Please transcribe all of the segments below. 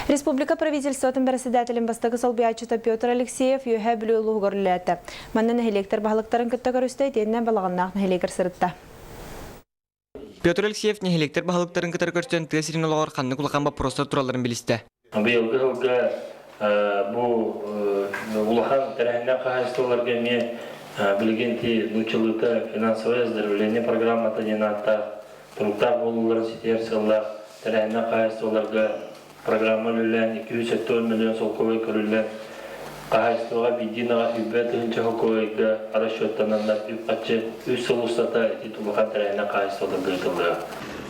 Республика правительствотын бэрэссэдээтэлин бастакы солбуйааччыта Петр Алексеев Үөһээ Бүлүү улууһугар үлэлээтэ. Манна нэһилиэктэр баһылыктарын кытта көрүстэ итиэннэ Балаҕаннаах нэһилиэгэр сырытта. Петр Алексеев нэһилиэктэр баһылыктарын кытары көрсөн тыа сирин олоҕор ханнык улахан боппуруостар туралларын билистэ. Быйылгы сылга бу улахан тэрээһиннээх хаһаайыстыбаларга эмиэ билигин ити нууччалыыта финансовое оздоровление программата диэн ааттаах туруктаах буолууларын ситиһэр сыаллаах тэрээһиннээх хаһаайыстыбаларга программа үлэлээн 270 миллион солкуобай көрүллэн хаһаайыстыбаҕа биирдии наҕа 20 тыһыынча солкуобайга расчеттананнар үп-харчы үс сыл устата ити улахан тэрээһиннээх хаһаайыстыбаларга ыытыллыа.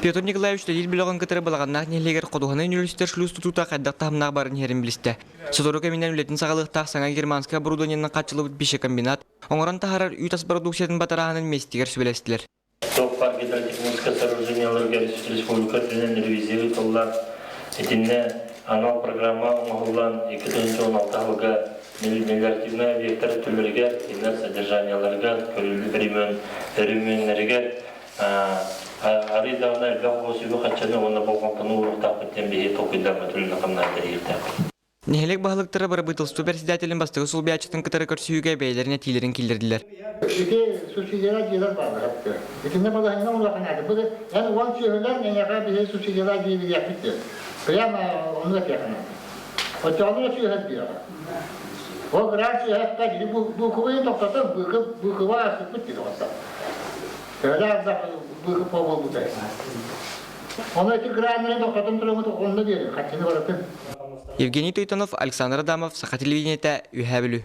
Петр Николаевич үлэлиир бөлөҕүн кытары Балаҕаннаах нэһилиэгэр ходуһаны нүөлүстэр шлюз тутуута хайдах таһымнаах баран иһэрин билистэ. Сотору кэминэн үлэтин саҕалыахтаах саҥа германскай оборудованиенан хааччыллыбыт пищекомбинат оҥорон таһаарар үүт ас продукциятын батарааһынын миэстэтигэр сүбэлэстилэр. Туох баар гидротехническай сооружениеларга республика үрдүнэн ревизия ыытыллар. Итиннэ анал программа оҥоһуллан 2016 сылга мелиоративнай объектар өттүлэригэр, кинилэр содержаниеларыгар, көрүллүү өрөмүөннэригэр арыый даҕаны элбэх уос үбү-харчыны уонна болҕомтону ууруохтаахпыт диэн биһиги толкуйдааммыт үлэни-хамнаһы тэрийиэхтээхпит. Нэһилиэк баһылыктара бырабыыталыстыба председателин бастакы солбуйааччытын кытары көрсүһүүгэ бэйэлэрин этиилэрин киллэрдилэр. Ити субсидиялар дьиэлэр бааллар. Итиннэ балаһыҥҥа улахан ааты. Бу эн уон сүөһүлэр эйиэхэ биһи субсидиялар дьиэлиэхпит диэн. Прямо оннук этиэххэ наада. Оччоҕуна сүөһэ диэҕэ. Ол грант сүөһэккэ дии буукубайын тохтотон быыкыба аспыппыт дии доҕоттор. Төһөлөөх элбэх быыкып буолбутай. Ону ити граннары тохтотон тураммыт онно биэрин, хаччыны барытын. Евгений Тойтонов, Александр Адамов, Саха телевидениетэ, Үөһээ Бүлүү.